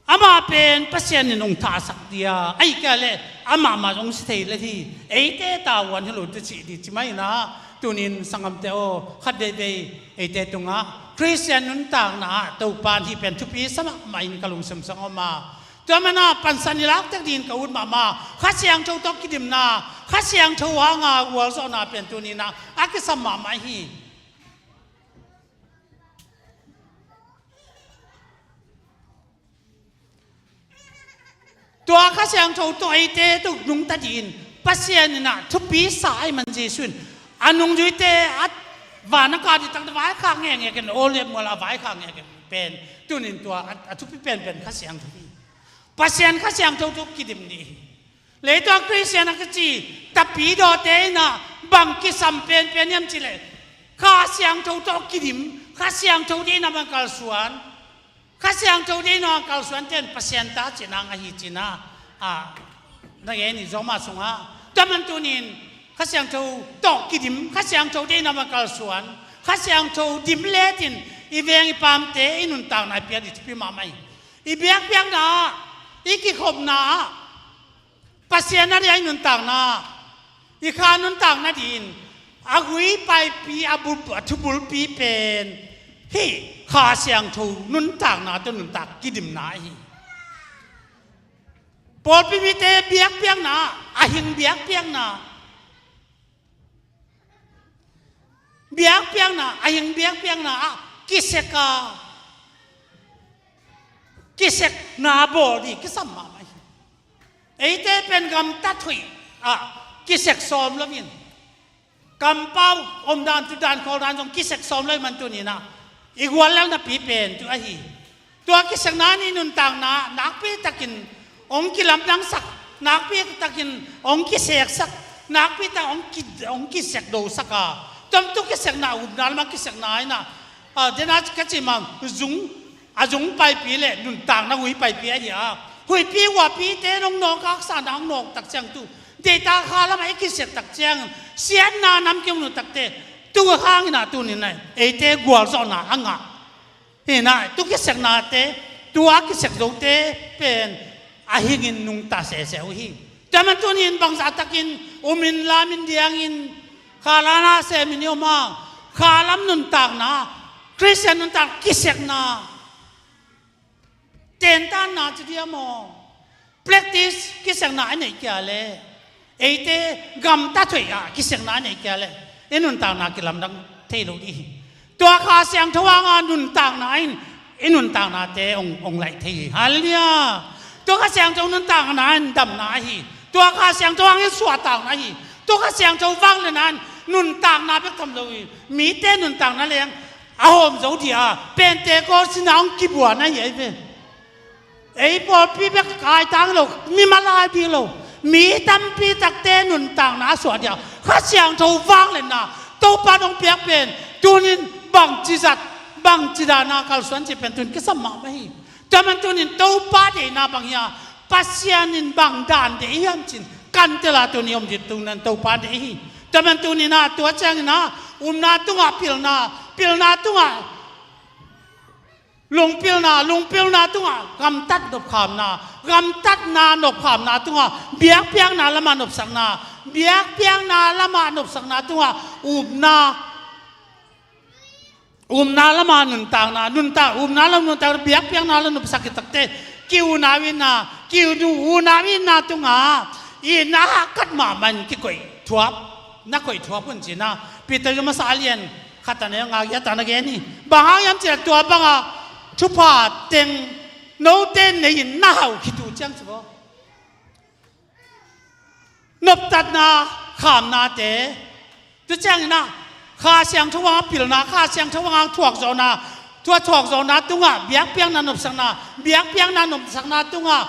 Amah pen Pasian in hong thahsak ding a, ahih kei leh amah mah hong si thei lel hi. Eite tavuan hi lo," tawh ci ding ci mai-in ah, tuni-in sanggamte aw, khat veivei eite tungah Khristian nuntakna ah Topan hih pen thupi sa mahmah in ka lungsim sung om a. Tua man ah pansan i lak tek dingin ka ut mahmah, Kha Siangtho tawh kidimna, Kha Siangtho hanga gualzawhna pen tuni-in ah a kisam mahmah hi. Tua Kha Siangtho tawh eite tawh nungta dingin Pasian in ah thupi sa ahih man Jesuh in a nungzuite a van a kah ding tak teh vaikhak ngekngek in, Olive mual ah vaikhak ngekngek pen, tuni-in tua a, a thupi penpen Kha Siangtho hi. Pasian Kha Siangtho tawh kidim ding hi. Leitung ah Khristian a kici tapidawte in ah bang kisam penpen hiam cih leh, Kha Siangtho tawh kidim, Kha Siangtho deihna bang kalsuan, Kha Siangtho deihna kalsuante in Pasian ta cih nang ahi ci-in ah, a, na gen hi Roma sungah. Tua man tuni-in Kha Siangtho tawh kidim, Kha Siangtho deihna bang kalsuan, Kha Siangtho dim letin i veng i pamte i nuntakna i piak ding thupi mahmah hi. I biakpiakna ah, i kikhopna ah, Pasian a ding a i nuntakna, i Kha nuntakna dingin a gui paipi, a bul, a thubulpi pen hih Kha Siangtho nuntakna tawh nuntak kidimna ahi. Pawlpi mite biakpiakna, a hing biakpiakna, biakpiakna, a hing biakpiakna ah kisek a, kisekna bawl ding kisam mahmah hi. Eite pen gamtat hoih ah kisek sawm loin, kampau omdan, tutdan, khawldan zong kisek sawm lo ahih man tuni-in ah i guallel napi pen tu ahi. Tua kisekna in i nuntakna nakpitakin hong kilamdangsak, nakpitakin hong kiseksak, nakpitakin hong ki, hong kisekdosak a, tua tu kisekna, upna lamah kisekna in ah, a, dena ka cih mah zung, a zung paipi le nuntakna huih paipi ahi a, huihpi huapite in hong nawk, haksa in hong nawk tak ciang tu, deihtak kha lamah i kisek tak ciang siatna nam kihong lo tak teh, tu hangin ah tuni-in ah eite gualzawhna a ngah. Hi-in ah, tu kiseknate, tua kisek zote pen a hingin nungta sese uh hi. Tua man tuni-in bangzah takin umin lamin diangin, khalam ah semin i om a, khalam nuntakna, Khristian nuntak kisekna, tentanna ci diam aw, practice kisekna a neih kia le, eite gamtat hoih ah kisekna a neih kia le, i nuntakna kilamdang thei lo dih hi. Tua Kha Siangtho hanga nuntakna in i nuntaknate hong, hong laih thei hi. Halleluiah. Tua Kha Siangtho nuntakna in damna ahi. Tua Kha Siangtho hangin suahtakna ahi. Tua Kha Siangtho vangliatna in nuntakna bek tham lo hi. Mite nuntakna leng a hawm zo dih a, Pentecost in a hong kibuan ahi ahi ve. Ei pawlpi bek kaitang lo, mimal a dih lo, mi tampi takte nuntakna a suah dih a, Kha Siangtho vangliatna, Topa in hong piak pen, tunin bangci zat, bangci dana kalsuan cih pen tunin kisam mahmah hi. Tua man tunin Topa deihna bang hia, Pasian in bang dan deih hiam cin, kan tela tuni om dih tunan Topa deih hi. Tua man tunin a, tua ciangin a, upna tungah pilna, pilna tungah lungpilna, lungpilna tungah gamtat nopkhamna, gamtatna nopkhamna tungah biakpiakna lamah nopsakna, biakpiakna lamah nopsakna tungah upna, upna lamah nuntakna, nuntak, upna lamah nuntakna, biakpiakna lamah nopsak hi takte, ki-unau itna, ki-unau itna tungah itna hahkat mahmah in kikoih thuap, na koih thuap un cina, Peter masa a lian khat a neu nga giat ah na gen hi. Bang hang hiam cih leh tua bangah thupha teng note nei-in na hauh khit uh ciang ci baw. Noptatna khamnate, tu ciangin ah Kha Siangtho hang pilna, Kha Siangtho hang thuakzawhna, tua thuakzawhna tungah biakpiakna nopsakna, biakpiakna nopsakna tungah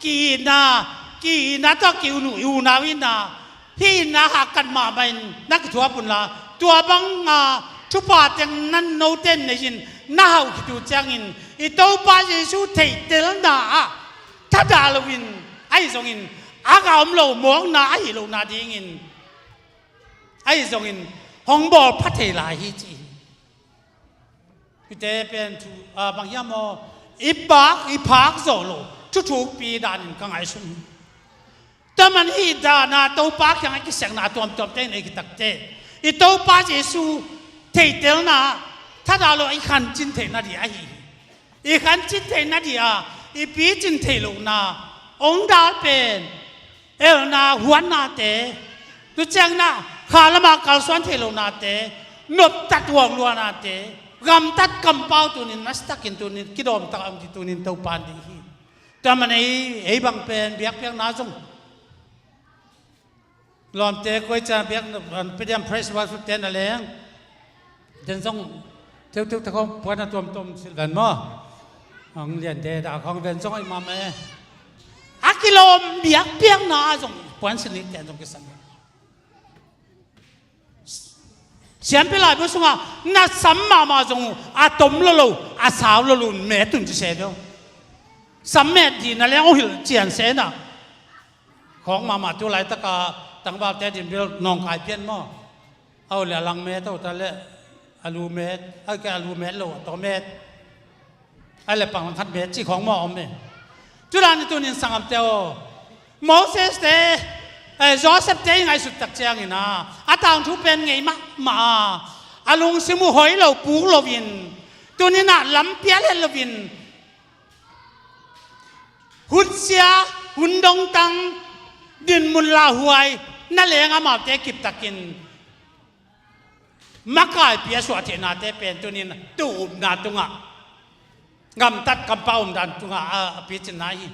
ki-itna, ki-itna tawh ki-unau, unau itna, hih itna hahkat mahmah in na kithuap unla, tua banga thupha teng nan note nei-in na hauh khit uh ciangin, i Topa Jesu theihtelna ah thadah loin, ahi zongin a gah om lo mawkna ahi lohna dingin, ahi zongin hong bawl pha thei lai hi ci hi. Hihte pen thu, a, bang hiam aw, i phak, i phak zawh loh thuthukpi danin ka ngaihsun hi. Tua man hih dana Topa kiangah kisekna tuamtuamte in ei kitakte, i Topa Jesu theihtelna thadah loh i khancin theihna dih ahi hi. I khancin theihna dih a, i picin theih lohna hong dal pen, elna huatnate, tu ciangin ah kha lamah kalsuan theih lohnate, noptat huak luahnate, gamtat kampau tunin, nasatakin tunin, kidawmtak a om dih tunin Topa in deih hi. Tua man ei, ei bang pen biakpiakna zong lawmte koi ca biak, Pediam Praise Worship te na leng, den zong teuhteuh te khong puan a tuamtuam silh ven maw? Hong lian te dah khong ven zong ih mah mah e. A kilawm biakpiakna ah zong puan silh nik te zong kisam hi. Siampi laibu sungah na sam mahmah zong uh a tom lo lo, a sau lo lo, met un ci se beuh. Sam met dih na leng hong hilh cian se na. Khawng mahmah tu laitaka tangvalte din bel nawngkai pian maw? Au le a lang met, au ta le a lu met, au ke a lu met lo, a taw met. Ai le pang lang khat met ci khawng maw om e. Tudan i tunin sangamte aw, Moses te, eh, Joseph te i ngaihsut tak ciangin a, a tangthu pen ngei mahmah a, a lungsim uh hoi lo puk loin, tunin ah lampi a let loin, hun sia, hun dongtang, dinmun lauhuai na leng amaute kiptakin makaipi a suah theihnate pen tunin tu upna tungah, gamtat kampau umdan tungah a, a picinna hi.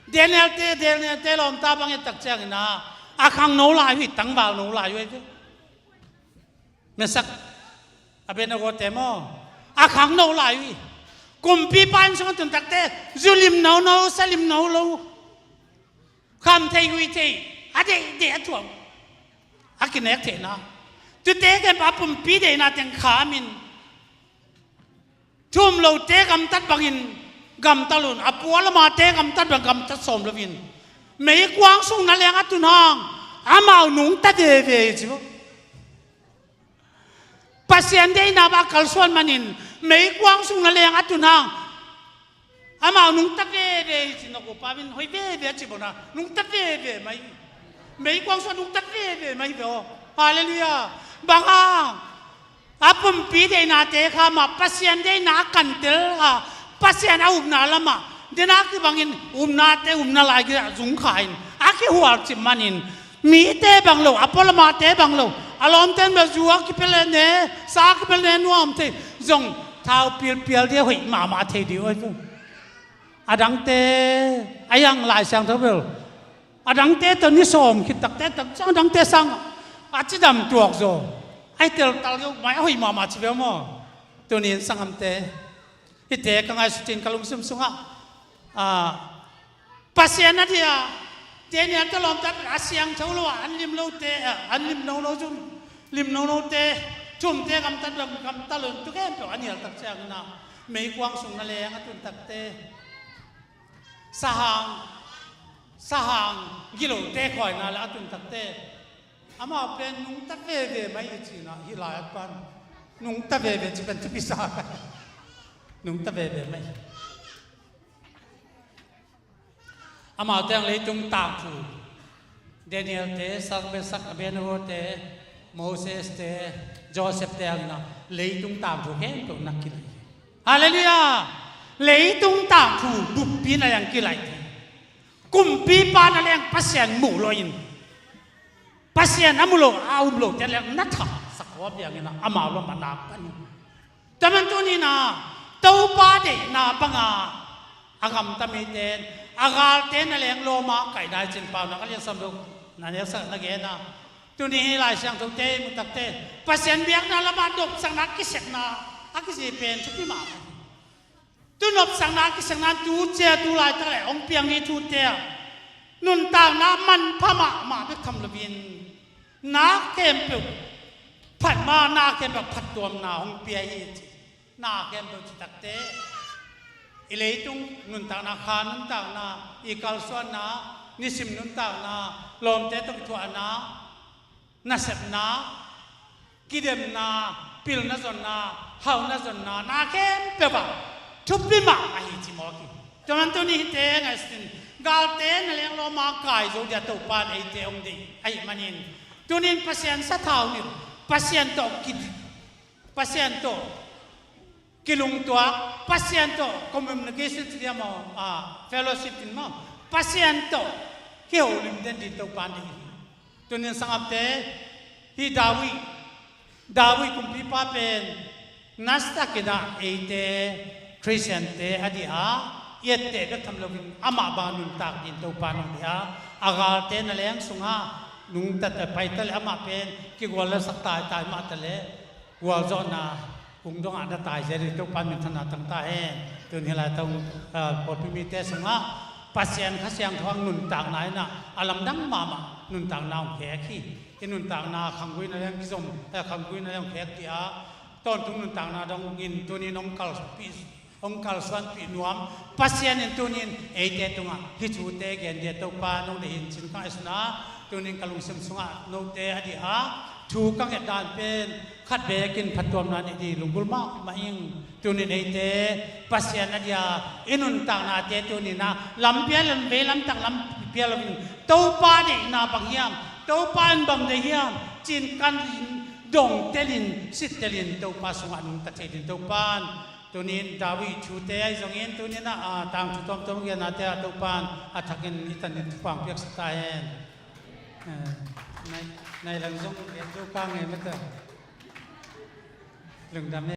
Daniel te, Daniel te lawmta bang i tak ciangin a, a khangno lai uh hi, tangvalno lai uh hi. Mesak, Abednego te maw, a khangno lai uh hi. Kumpipa inn sungah tun takte zu lim nono, sa lim nono, kham thei, hui thei, a deih deih a thuak, a kinek theihna. Tute kempa pumpi deihna teng khamin, thu um lote gamtat bangin gamtat loin, a pualamate gamtat bang gamtat sawm loin, meikuang sung na leng a tun hang amau nungta veve hi ci uh. Pasian deihna bang kalsuan manin meikuang sung na leng a tun hang amau nungta veve hi ci. Na kopa min hoi veve a ci bona, nungta veve mai hi. Meikuang sung nungta veve mai hi ve aw. Halleluiah. Bang hang? A pumpi deihnate kha mah Pasian deihna a kantel a, Pasian a upna lamah dena kibangin upnate upna lai kizah zungkha in a kihualcip manin mite bang lo, a pualamate bang lo, a lawmten bel zu a kipia le ne, sa a kipia le ne nuam thei zong thau pilpial dia hoih mahmah thei dih oi. A dangte a iang Lai Siangtho bel a dangte tawh ni sawm khit takte tak ciang a dangte sang a cidam tuak zaw. Ai teltal keuh mai a hoih mahmah ci beu maw? Tunin sanggamte, hihte ka ngaihsut in ka lungsim sungah, ah, Pasian a dia Daniel te lawmtat a siangtho lo ah an lim lote, ah, an lim nono zun, lim nonote, thumte gamtat lo, gamtat lo in tu khempeuh a nial tak ciangin ah meikuang sung na leng a tun takte, sahang, sahang gilote khawina le a tun takte, amau pen nungta veve mai hi cina hih lai-at pan nungta veve ci pen thupi sa kai. Nungta veve mai. Amaute ang leitung tangthu, Daniel te, Sadrak, Mesak, Abednego te, Moses te, Joseph te ang ina leitung tangthu khempeuh na kilai. Halleluiah! Leitung tangthu buppi na leng kilai. Kumpipa na leng Pasian muh lo in, Pasian a mu lo, a um lo te leng na tha sak khawm liang ina amau lo ma nak pan. Taman tunina Topa deihna banga a gamta mite, a galte na leng lawma kaihna i cin pau na ka lian sam lo na nelsak na gena. Tuni hi Lai Siangthote i mu takte Pasian biakna lama nopsakna kisekna a kici pen thupi mah. Tu nopsakna a kisekna tu cia tu laitak le hong piang ni thute ah nuntakna manpha mahmah bek tham loin na khempeuh phat ma, na khempeuh phattuamna hong pia hi ci. Na khempeuh ci takte i leitung nuntakna, kha nuntakna, i kalsuanna, nisim nuntakna, lawmte tawh kithuahna, nasepna, kidemna, pilna zonna, hauna zonna, na khempeuh ah thupi mah ahi ci mawk hi. Tua man tuni hite ngaihsutin galte na leng lawma kai zo dia Topa in eite hong deih ahih manin tunin Pasian sathau nil, Pasian tawh ki, Pasian tawh kilungtuak, Pasian tawh communication ci dia maw, ah, fellowship in maw, Pasian tawh kiholim den din Topa in deih hi. Tunin sanggamte, hi David, David kumpipa pen nasatakin ah eite Khristiante a dia i etteh bek tham loin amah bang nuntak din Topa in hong deih a, a galte na leng sungah nungta ta pai ta le amah pen kigual le sak taitai mah ta le gualzawhna kung dongah na tai zel hi. Topa in minthanna tang ta hen. Tun hi lai tawh, ah, pawlpi mite sungah Pasian Kha Siangtho hong nuntakna in ah a lamdang mahmah nuntakna hong khek hi. I nuntakna khanggui na leng kizom, eh, khanggui na leng hong khek hi a, tawntung nuntakna dongin tunin hong kalpih, hong kalsuanpih nuam Pasian in tunin eite tungah hih thute gen dia Topa in hong deih hi cin ka ngaihsun a, tunin ka lungsim sungah note a dia thu ka nget dan pen khat bekin phattuamna neih ding lunggulh mahmah ing. Tunin eite Pasian a dia i nuntaknate tunin ah lam pia lo in, vei lamtak lam pia loin Topa deihna bang hiam, Topa in bang deih hiam ci-in kan in dongtelin sittelin Topa sungah nungta thei ding Topa in tunin David thute ahi zongin tunin ah, ah, tangthu tuamtuam gennate ah Topa in a thakin i tanin thupha hong piaksak ta hen. Eh, nai, nai lang zong gen zo ka ngei mata. Lungdam e.